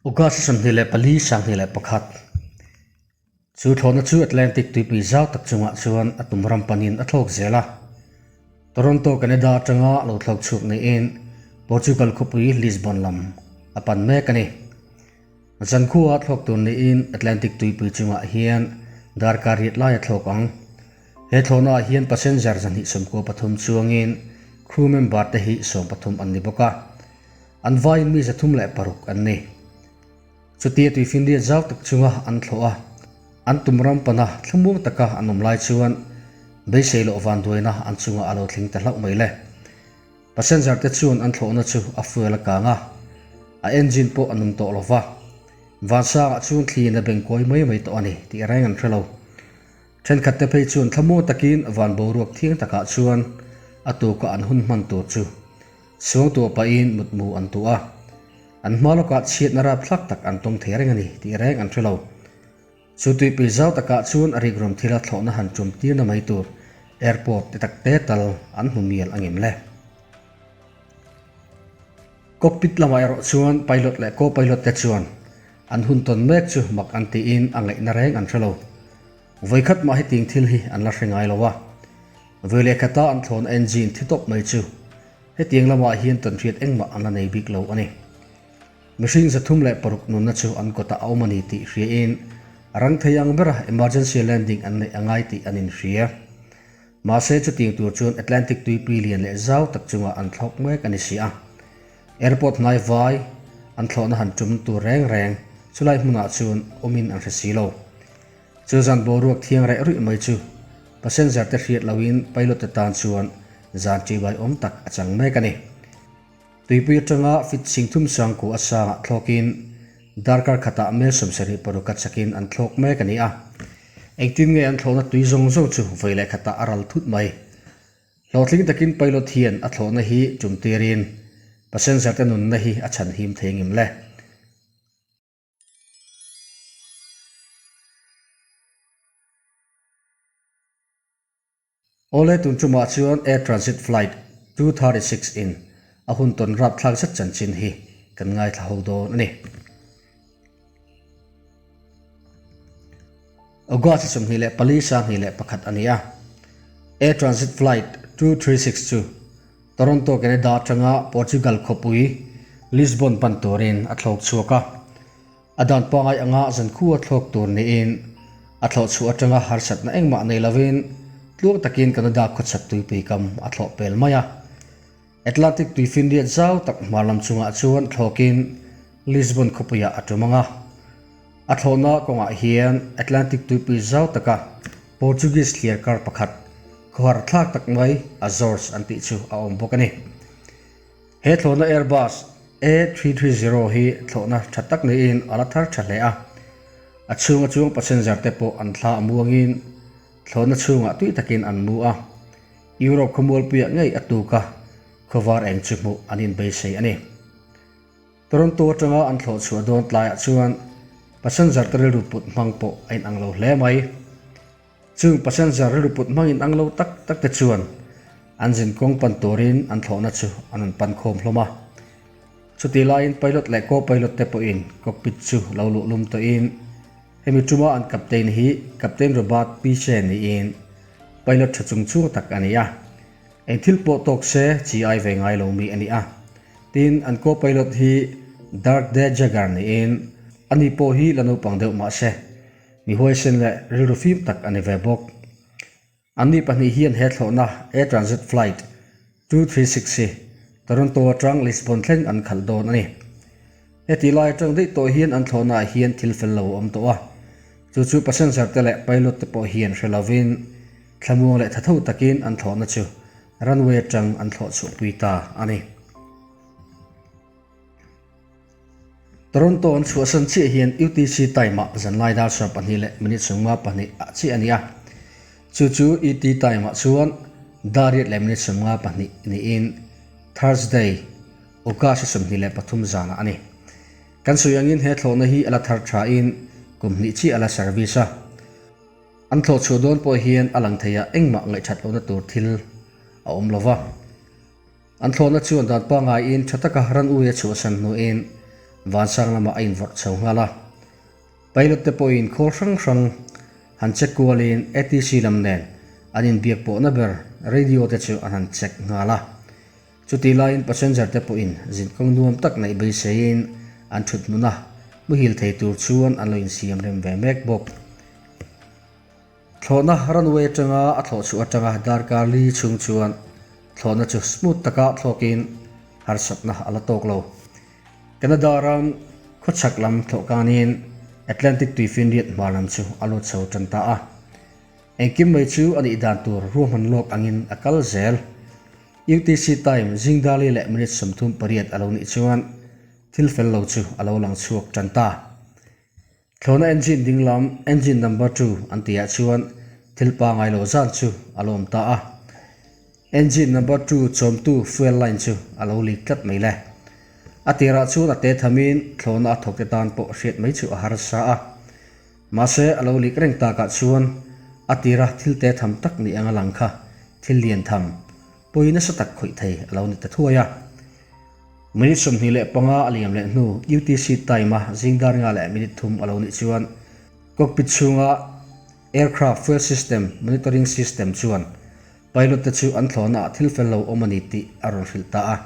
August 24 21. Chu thlawhna chu Atlantic tuipui zau tak chungah chuan a tum ram panin a thlawk zel a. Toronto, Canada atanga lo thlawk chhuak niin Portugal khawpui Lisbon lam a pan mek a ni. Zankhua thlawk tur niin Atlantic tuipui chungah hian darkar riat lai a thlawk ang. He thlawhnaah hian passenger 293 chuangin crew member te hi 13 an ni bawk a. An vaiin mi 306 an ni. Chutia tuifinriat zau tak chunga an thlawh a, an tum ram pana thlamuang taka an awm lai chuan beisei loh vanduaina an chungah a lo thleng ta hlauh mai le. Passenger te chuan an thlawhna chu a fuel a kang a, a engine pawh a nung tawh lo va, vansangah chuan thliin a beng kawi mai mai tawh a ni tih reng an hre lo. Thenkhat te phei chuan thlamuang takin van boruak thiang takah chuan a tuka an hun hman tur chu Suangtuah pahin mutmu an tuah a, an hma lawkah chhiatna rapthlak tak an tawng thei reng a ni tih reng an hre lo. Chu tuipui zau takah chuan a rikrum thila thlawhna han tum tirna mai tur airport te tak te tal an hmu mial angem le? Cockpit lamah erawh chuan pilot leh co-pilot te chuan an hun tawn mek chu mak an tiin a ngaihna reng an hre lo. Vawikhat mah hetiang thil hi an la hre ngai lo a. Vawi leh khata an thlawn engine thi tawp mai chu hetiang lamah hian tawnhriat engmah an la nei bik lo a ni. Mihring 306 nunna chu an kawtah a awm a ni tih hriain a rang thei ang bera emergency landing an neih a ngai tih an inhria. Mahse chutiang tur chuan Atlantic tuipui lian leh zau tak chungah an thlawk mek a ni si a. Airport hnai vai an thlawhna han tum tur reng reng chulai hmunah chuan awmin an hre si lo. Chu zan boruak thiang reh ruih mai chu passenger te hriat loin pilot te tan chuan zan ṭihbai awm tak a chang mek a ni. Tuipui atanga fit sing thum sang ku a sangah thlawkin darkar khatah mel 76 a chakin an thlawk mek a ni a. Engtin nge an thlawhna tui zawng zawng chu vawi leh khatah a ral thut mai. Hlawhtling takin pilot hian a thlawhna hi tum tirin passenger te nunna hi a chhanhim thei ngem le. Awle tun tumah chuan Air Transit Flight 236 in a hun tawn rapthlak zet chanchin hi kan ngaithla ho dawn a ni. August 24 21 a ni a, Air Transit Flight 236 chu Toronto, Canada atanga Portugal khawpui Lisbon pan turin a thlawk chhuak a. A dan pangai anga zankhua thlawk tur niin a thlawh chhuah atanga harsatna engmah nei lovin tluang takin Canada khawchhak tuipui kam a thlawh pel mai a. Atlantic tuifinriat zau tak hmar lam chungah chuan thlawkin Lisbon khawpuiah a tum ang a. A thlawhna kawngah hian Atlantic tuipui zau taka Portuguese thliar kar pakhat khawhar thlak tak mai Azores an tih chu a awm bawk a ni. He thlawhna Airbus A330 hi thlawhna tha tak niin a la thar tha hle a. A chhunga chuang passenger te pawh an thla a muangin thlawhna chhungah tui takin an mu a. Europe khawmualpuiah ngei a tuk a, khawvar eng chu hmuh an inbeisei a ni. Toronto atanga an thlawh chhuah dawn tlaiah chuan passenger te rilru put hmang pawh a inang lo hle mai. Chung passenger rilru put hmang inang lo tak tak te chuan an zinkawng pan turin an thlawhna chu an rawn pan khawm hlawm a. Chutih laiin pilot leh co-pilot te pawhin cockpit chu lo luh lum tawhin hemi tuma an captain hi Captain Robert Piche niin pilot tha chung chung tak a ni a. Eng thil pawh tawk se chi ai ve ngai lo mi a ni a. Tin, an co-pilot hi Dirk De Jager niin ani pawh hi la naupang deuh mah se, mi huaisen leh rilru fim tak a ni ve bawk. Anni pahnih hian he thlawhna Air Transit Flight 236 hi Toronto atang Lisbon thleng an khalh dawn a ni. Heti lai atang daih tawh hian an thlawhnaah hian thil fel lo a awm tawh a, chu chu passenger te leh pilot te pawh hian hre lovin thlamuang leh thatho takin an thlawhna chu runway atang an thlawh chhuahpui ta a ni. Toronto an chhuahsan chiah hian UTC time-ah zanlai dar 12:52 ah chiah a ni a, chu chu ET time-ah chuan dar 8:52 niin Thursday, August 23 zanah a ni. Kan sawi angin he thlawhna hi a la thar thain kum hnih chiah a la service a. An thlawh chhuah dawn pawh hian a lang thei a, engmah ngaihthat lohna tur thil a awm lo va. An thlawhna chuan dan pangaiin tha taka ran ui a chhuahsan hnuin Vansang lamah a invawrh chho nghal a. Pilot te pawhin khawl hrang hrang han check kualin ATC lam nen an inbiak pawhna ber radio te chu an han check nghal a. Chutih laiin passenger te pawhin zinkawng nuam tak neih beiseiin an thut hmun a, muhil thei tur chuan an lo insiam rem ve mek bawk. Thlawhna runway atanga a thlawh chhuah atanga darkar li chhung chuan thlawhna chu smooth taka thlawkin harsatna a la tawk lo. Canada ram khawchhak lam thlawh kanin Atlantic tuifinriat hmar lam chu a lut chho tan ta a. Engkim mai chu a nih dan tur ruahman lawk angin a kal zel. UTC time zingdali leh minute 38 a lo nih chuan thil fel lo chu a lo lang chhuak tan ta. Thlawhna engine dinglam, engine number two, an tihah chuan thil pangai lo zan chu a lo awm ta a. Engine number two chawmtu fuel line chu a lo leak tlat mai le. A tirah chuan a te thamin thlawhna a thawkte tan pawh hriat mai chu a harsa a. Mahse a lo leak reng takah chuan a tira thil te tham tak ni anga lang kha thil lian tham, pawi nasa tak khawih thei a lo ni ta thuai a. Minute 25 a liam leh hnu UTC time a zing dar nga leh minute thum a lo nih chuan cockpit chhunga aircraft fuel system monitoring system chuan pilot te chu an thlawhna ah thil fel lo awm a ni tih a rawn hrilh ta a.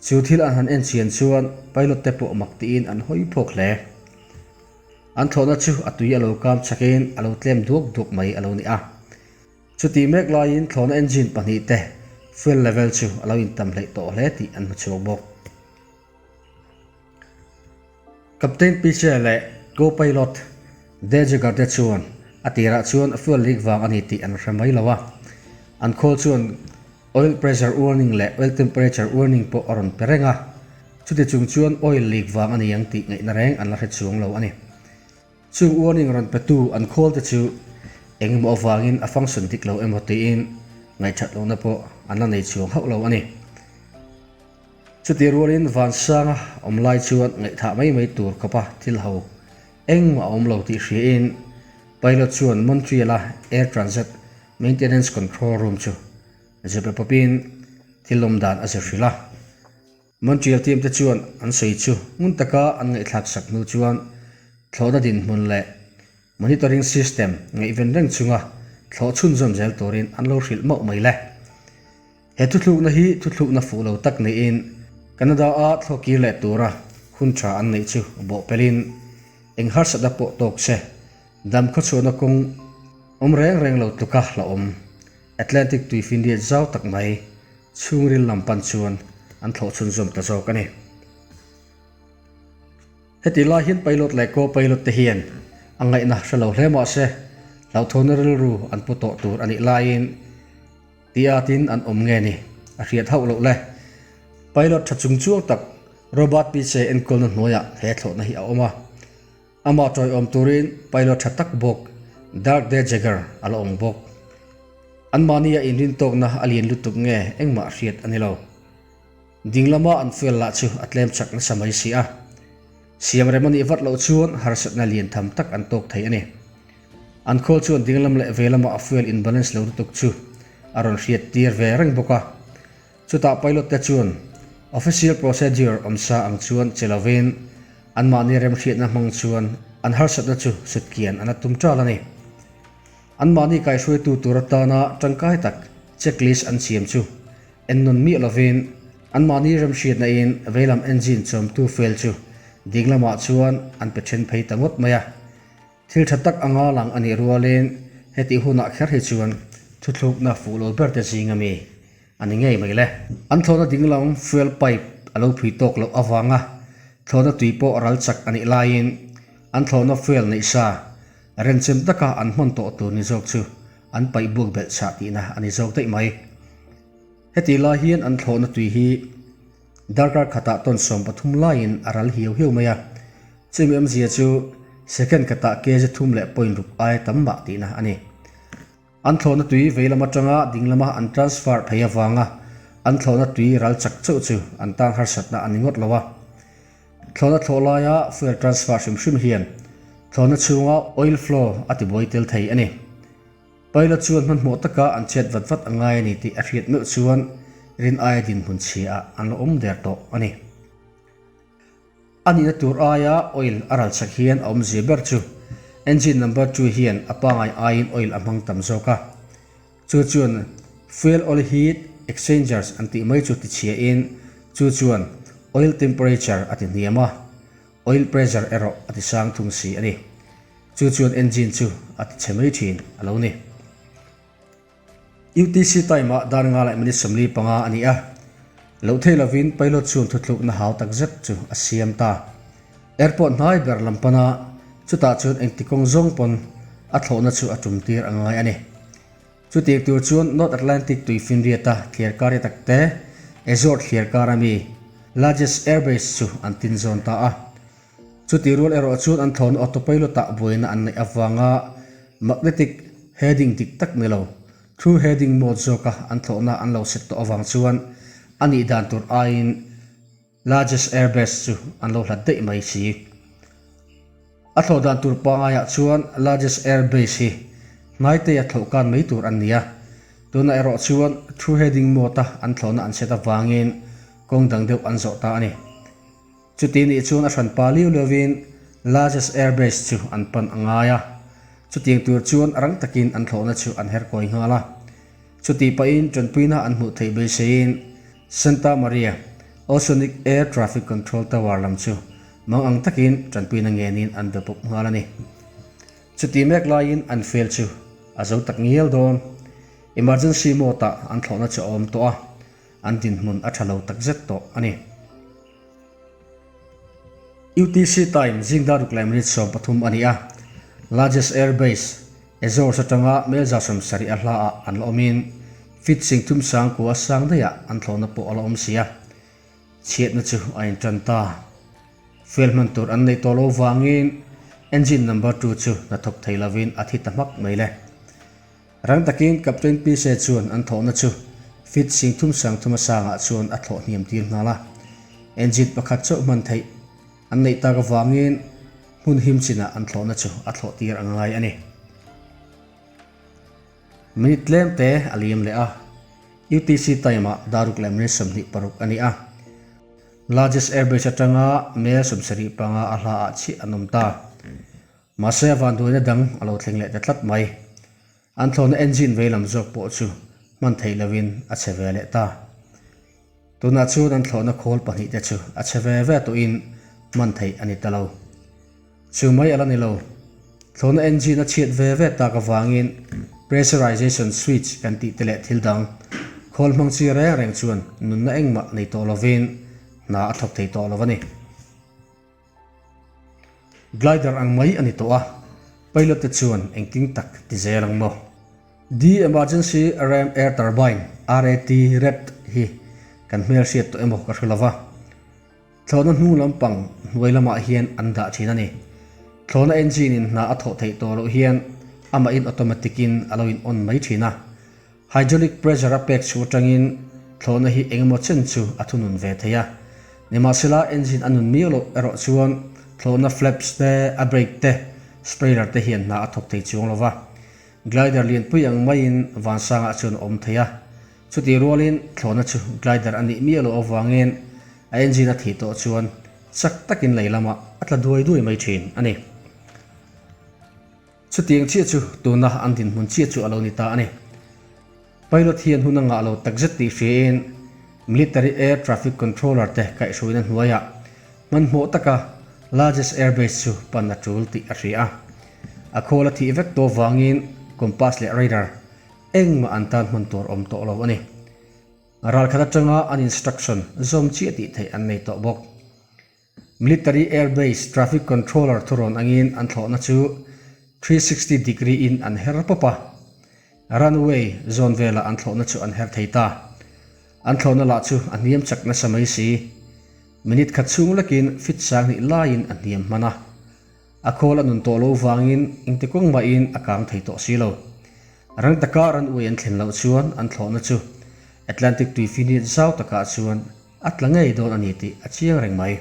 Chu thil an han en chian chuan pilot te pawh mak tiin an hawi phawk hle. An thlawhna chu a tui a lo kam chakin a lo tlem duak duak mai a lo ni a. Chutih mek laiin thlawhna engine pahnih te fuel level chu a lo intam hleih tawh hle tih an hmu chhuak bawk. Captain Piche leh co-pilot Dejager te chuan a tirah chuan fuel leak vang a ni tih an hre mai lo a. An khawl chuan oil pressure warning leh oil temperature warning pawh a rawn pe reng a. Chuti chung chuan oil leak vang a ni ang tih ngaihna reng an la hre chuang lo a ni. Chung warning rawn petu an khawl te chu engemaw avangin a function dik lo emaw tiin ngaihthat lohna pawh an la nei chuang hauh lo a ni. Chutih rualin Vansanga awm lai chuan ngaihthah mai mai tur khawpa thil ho engmah a awm lo tih hriain pilot chuan Montreal-a Air Transit Maintenance Control Room chu zirpe pawpin thil awm dan a zir hrilh a. Montreal team te chuan an sawi chu ngun taka an ngaihthlak sak hnu chuan thlawhna dinhmun leh monitoring system ngaihven reng chunga thlawh chhunzawm zel turin an lo hrilh mauh mai le. He thuthlukna hi thuthlukna fuh lo tak niin Canada-a thlawh kir leh tura hun tha an neih chu bawhpelhin eng harsatna pawh tawk se dam khawchhuahna kawng awm reng reng lo tluka la awm Atlantic tuifinriat zau tak mai chhungril lam pan chuan an thlawh chhunzawm ta zawk a ni. Heti lai hian pilot leh co-pilot te hian a ngaihna hre lo hle mah se, hlauhthawnna rilru an pu tawh tur a nih laiin ti atin an awm nge ni a hriat hauh loh le. Pilot tha chung chuang tak Robert Piche enkawlna hnuaiah he thlawhna hi a awm a. Amah tawiawm turin pilot tha tak bawk Dirk De Jager a la awm bawk. Anmahnia inrintawkna a lian lutuk nge engmah hriat a ni lo. Ding lama an fuel lah chu a tlem chak nasa mai si a. Siam rem a nih vat loh chuan harsatna lian tham tak an tawk thei a ni. An khawl chuan ding lam leh ve lama a fuel in balance lo lutuk chu a rawn hriat tir ve reng bawk a. Chutah pilot te chuan official procedure awmsa ang chuan che lovin anmahni remhriatna hmang chuan an harsatna chu sutkian an la tum ṭal a ni. Anmahni kaihruaitu tur atana tangkai tak checklist an siam chu en nawn miah lovin anmahni remhriatna in veilam engine chawmtu fail chu ding lamah chuan an pe then phei ta ngawt mai a. Thil tha tak anga lang a nih rualin hetih hunah kher hi chuan thuthlukna fuh lo ber te zing ami a ni ngei mai le. An thlawhna dinglam fuel pipe a lo phui tawk loh avanga thlawhna tui pawh ral chak a nih laiin an thlawhna fuel neih sa Renchem taka an hman tawh tur ni zawk chu an paih buk belh chhah tihna a ni zawk daih mai. Hetih lai hian an thlawhna tui hi darkar khatah tawn 13 laiin a ral hiau hiau mai a, chumi awmzia chu second khatah kg thum leh point ruk aia tam mah tihna a ni. An thlawhna tui vei lam atanga ding lama an transfer phei avanga an thlawhna tui ral chak chauh chu an tan harsatna a ni ngawt lo a. Thlawhna thlawh laia fuel transfer hrim hrim hian thlawhna chhunga oil flow a tibuai tel thei a ni. Pilot chuan hmanhmawh taka an chet vat vat a ngai a ni tih a hriat meuh chuan rin aia dinhmun chhia ah an la awm der tawh a ni. A nihna tur aia oil a ral chak hian a awmzia ber chu engine number two hian a pangai aiin oil a hmang tam zawk a. Chu chuan fuel oil heat exchangers an tih mai chu tichhiain chu chuan oil temperature a ti hniam a, oil pressure erawh a ti sang thung si a ni. Chu chuan engine chu a ti chhe mai thin a lo ni. UTC time ah dar nga leh minute 45 a ni a, loh thei lovin pilot chuan thuthlukna hau tak zet chu a siam ta. Airport hnai ber lam pana chutah chuan engti kawng zawng pawn a thlawhna chu a tum tir a ngai a ni. Chutiang tur chuan North Atlantic tui finriata thliar kar i takte Azores thliar kar ami Lajes Air Base chu an tin zawn ta a. Chutih rual erawh chuan an thlawhna autopilot-ah buaina an neih avanga magnetic heading dik tak ni lo, true heading mode zawka an thlawhna an lo set tawh avang chuan a nih dan tur aiin Lajes Air Base chu an lo hlat daih mai si. A thlawh dan tur pangaiah chuan Lajes Air Base hi hnaiteia thlawh kan mai tur an ni a, tunah erawh chuan true heading mode-a an thlawhna an set avangin kawng dang deuh an zawh ta a ni. Chuti nih chuan a hran pa liau liauin Lajes Air Base chu an pan a ngai a, chutiang tur chuan rang takin an thlawhna chu an her kawi nghal a. Chutih pahin tanpuina an hmuh theih beiseiin Santa Maria Oceanic Air Traffic Control Tower lam chu mang ang takin tanpuina ngenin an be pawp nghal a ni. Chuti mek laiin an fail chu a zo tak ngial dawn. Emergency mode-ah an thlawhna chu a awm tawh a, an dinhmun a tha lo takzet tawh a ni. UTC time zing dar ruk leh minute 13 a ni a, Lajes Air Base, Azores atanga mel 170 a hla ah an la awmin feet 30 kua sang daihah an thlawhna pawh a la awm si a, chhiatna chu a intan ta. Fuel hman tur an neih tawh lo vangin engine number two chu hnathawk thei lovin a thi ta hmak mai le. Rang takin Captain Pise chuan an thawhna chu feet 30 a sangah chuan a thlawh hniam tir nghal a. Engine pakhat chauh hman theih an neih tak avangin hmun him chinah an thlawhna chu a thlawh tir a ngai a ni. Minute tlem te a liam leh a, UTC time-ah dar ruk leh minute 26 a ni a. Lajes Air Base atanga mel 75 a hlaah chiah an awm ta. Mahse a vanduaina dang a lo thleng leh ta tlat mai. An thlawhna engine vei lam zawk pawh chu hman theih lohin a chhe ve leh ta. Tunah chuan an thlawhna khawl pahnihte chu a chhe ve ve tawhin hman theih a ni ta lo. Chu mai a la ni lo. Thlawhna engine a chhiat ve ve tak avangin pressurization switch kan tih te leh thil dang khawl hmang chi reng reng chuan nunna engmah nei tawh lovin hna a thawk thei tawh lo a ni. Glider ang mai a ni tawh a, pilot te chuan engtin tak ti zel ang maw? The Emergency Ram Air Turbine, RAT, ret hi kan hmel hriat tawh emaw ka hre lova. Thlawhna hnung lampang hnuai lamah hian an dah thin a ni. Thlawhna engine in hna a thawh theih tawh loh hian amahin automatic in a lo in on mai thin a. Hydraulic pressure a pek chhuh atangin thlawhna hi engemaw chen chu a thunun ve thei a. Nimahsela engine a nun miau loh erawh chuan thlawhna flaps te, a brake te, spoiler te hian hna a thawk thei chuang lo va. Glider lianpui ang maiin vansangah chuan a awm thei a. Chutih rualin thlawhna chu glider a nih miau loh avangin a engine a thih tawh chuan chak takin lei lamah a tla duai duai mai thin a ni. Chutiang chiah chu tuna an dinhmun chiah chu a lo ni ta a ni. Pilot hian hun a ngah lo takzet tih hriain Military Air Traffic Controller te kaihhruaina hnuaiah hmanhmawh taka Lajes Air Base chu pan a tul tih a hria a. A khawl a thih vek tawh vangin compass leh radar engmah an tan hman tur awm tawh lo a ni. Ralkhat atanga an instruction zawm chiah tih theih an nei tawh bawk. Military Air Base Traffic Controller thurawn angin an thlawhna chu 360 degree in an her pawp a, runway zawn velah an thlawhna chu an her thei ta. An thlawhna lah chu a hniam chak nasa mai si. Minute khat chhung lekin feet 2000 laiin a hniam hman a. A khawl a nun tawh lo vangin engti kawng mahin a kang thei tawh si lo. Rang taka runway an thlen loh chuan an thlawhna chu Atlantic tuifinriat zau takah chuan A tla ngei dawn a ni tih a chiang reng mai.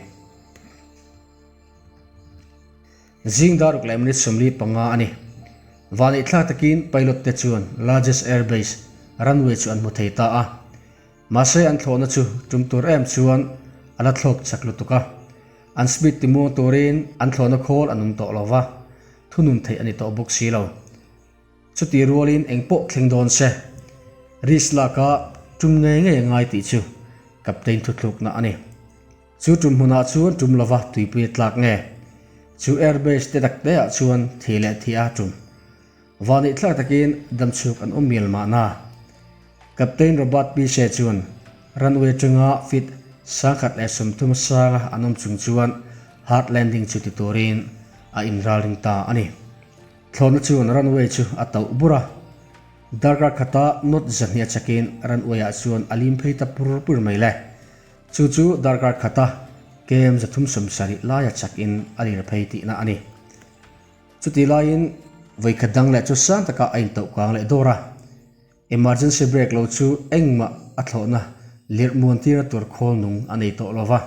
Zing dar ruk leh minute 45 a ni. Vanneih thlak takin pilot te chuan Lajes Air Base runway chu an hmu thei ta a. Mahse an thlawhna chu tum tur em chuan a la thlawk chak lutuk a. An speed timuang turin an thlawhna khawl a nung tawh lo va, thunun theih a ni tawh bawk si lo. Chutih rualin eng pawh thleng dawn se, risk laka tum ngei ngei a ngai tih chu Captain thuthlukna a ni. Chu tum hmunah chuan tum lova tuipui a tlak nge? Chu airbase te tak teah chuan thih leh thih a tum. Vahnih thlak takin damchhuk an awm mial mahna. Captain Robert Piche chuan runway atanga feet 1030 sanga an awm chung chuan hard landing chu ti turin a inralring ta a ni. Thlawhna chuan runway chu a tauh bur a. Darkar khata knot 200 a chakin runway-ah chuan a lim phei ta pur pur mai le. Chu chu darkar khata KM 370 laia chakin a lir phei tihna a ni. Chutih laiin vawikhat dang leh chu sang takah a intauh kang leh dawr a. Emergency brake lo chu engmah a thlawhna lirh muan tirna tur khawl nung a nei tawh lo va.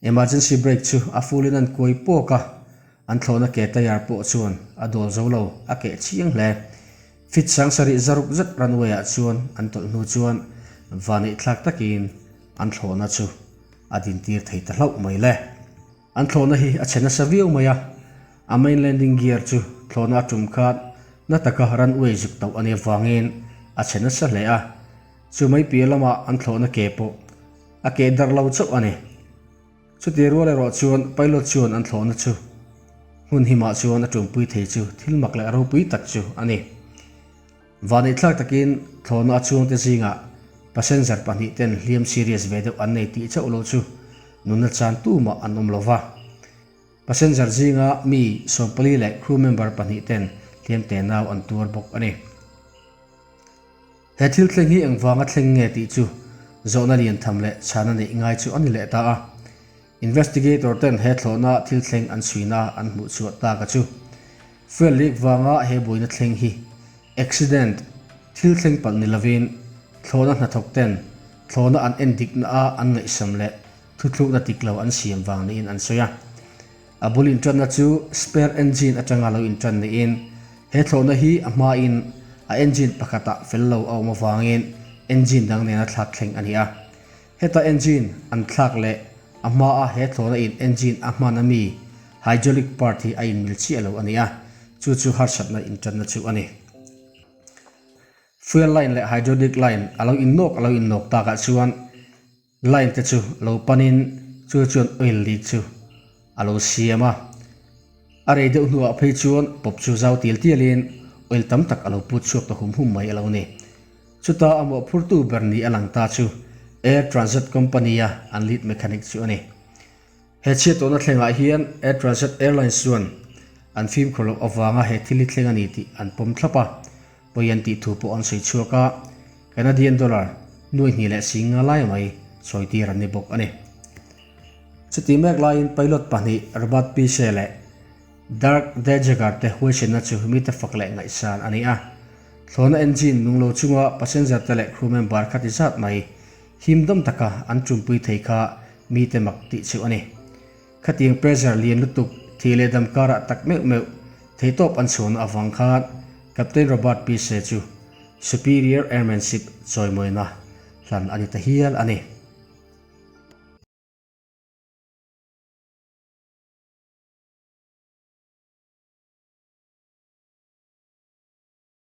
Emergency brake chu a full in an kuai pawk a, an thlawhna ke tyre pawh chuan a dawl zo lo, a keh chiang hle. Feet 7600 zet runway ah chuan an tawlh hnu chuan vaneih thlak takin an thlawhna chu a dintir thei ta hlauh mai le. An thlawhna hi a chhe nasa viau mai a, a main landing gear chu thlawhna a tum khan na taka runway zuk tauh a nih avangin a chhe nasa hle a, chu mai piah lamah an thlawhna ke pawh a keh darh lo chauh a ni. Chutih rual erawh chuan pilot chuan an thlawhna chu hmun himah chuan a tumpui thei chu thil mak leh ropui tak chu a ni. Vaneihthlak takin thlawhna a chuangte zingah passenger pahnihten hliam serious ve deuh an nei tih chauh lo chu nunna chan tumah an awm lo va. Passenger zinga mi 14 leh crew member pahnihten hliam te nau an tuar bawk a ni. He thil thleng hi engvanga thleng nge tih chu zawhna lian tham leh chhana neih ngai chu a ni leh ta a. Investigator ten he thlawhna thil thleng an chhuina an hmuh chhuah tak a chu. Fuel leak vanga he buaina thleng hi accident thil thleng palh ni lovin thlawhna hnathawk ten thlawhna an en dikna a an ngaihsam leh thuthlukna dik lo an siam vang niin an sawi a. A bul intanna chu spare engine atanga lo intan niin he thlawhna hi a hmain a engine pakhatah fel lo a awm avangin engine dang nena thlak thleng a ni a. Heta engine an thlak leh a hmaa he thlawhna in engine a hman ami hydraulic part hi a inmil chiah lo a ni a, chu chu harsatna intanna chu a ni. Fuel line leh hydraulic line a lo innawk a lo innawk takah chuan line te chu lo panin chu chuan oil leak chu a lo siam a. A rei deuh hnuah phei chuan pawp chu zau tial tialin oil tam tak a lo put chhuak ta hum hum mai a lo ni. Chuta a mawhphurtu ber ni a lang ta chu Air Transat Company-a an lead mechanic chu a ni. He chhiat tawhna thlengah hian Air Transat Airlines chuan an fimkhur loh avanga he thil hi thleng a ni tih an pawm thlap a, pawi an tih thu pawh an sawi chhuak a, Canadian dollar 2,500 lai mai sawitir an ni bawk a ni. Chutih mek laiin pilot pahnih Robert Piché leh Dirk DeJager te huaisenna chu mite fak leh ngaihsan a ni a. Thlawhna engine nung lo chunga passenger te leh crew member kha ti zat mai him dawm taka an tumpui thei kha mite mak tih chu a ni. Khatiang pressure lian lutuk thih leh dam karah tak meuh meuh theitawp an chhuahna avang khan Captain Robert Piché chu Superior Airmanship chawimawina hlan a ni ta hial a ni.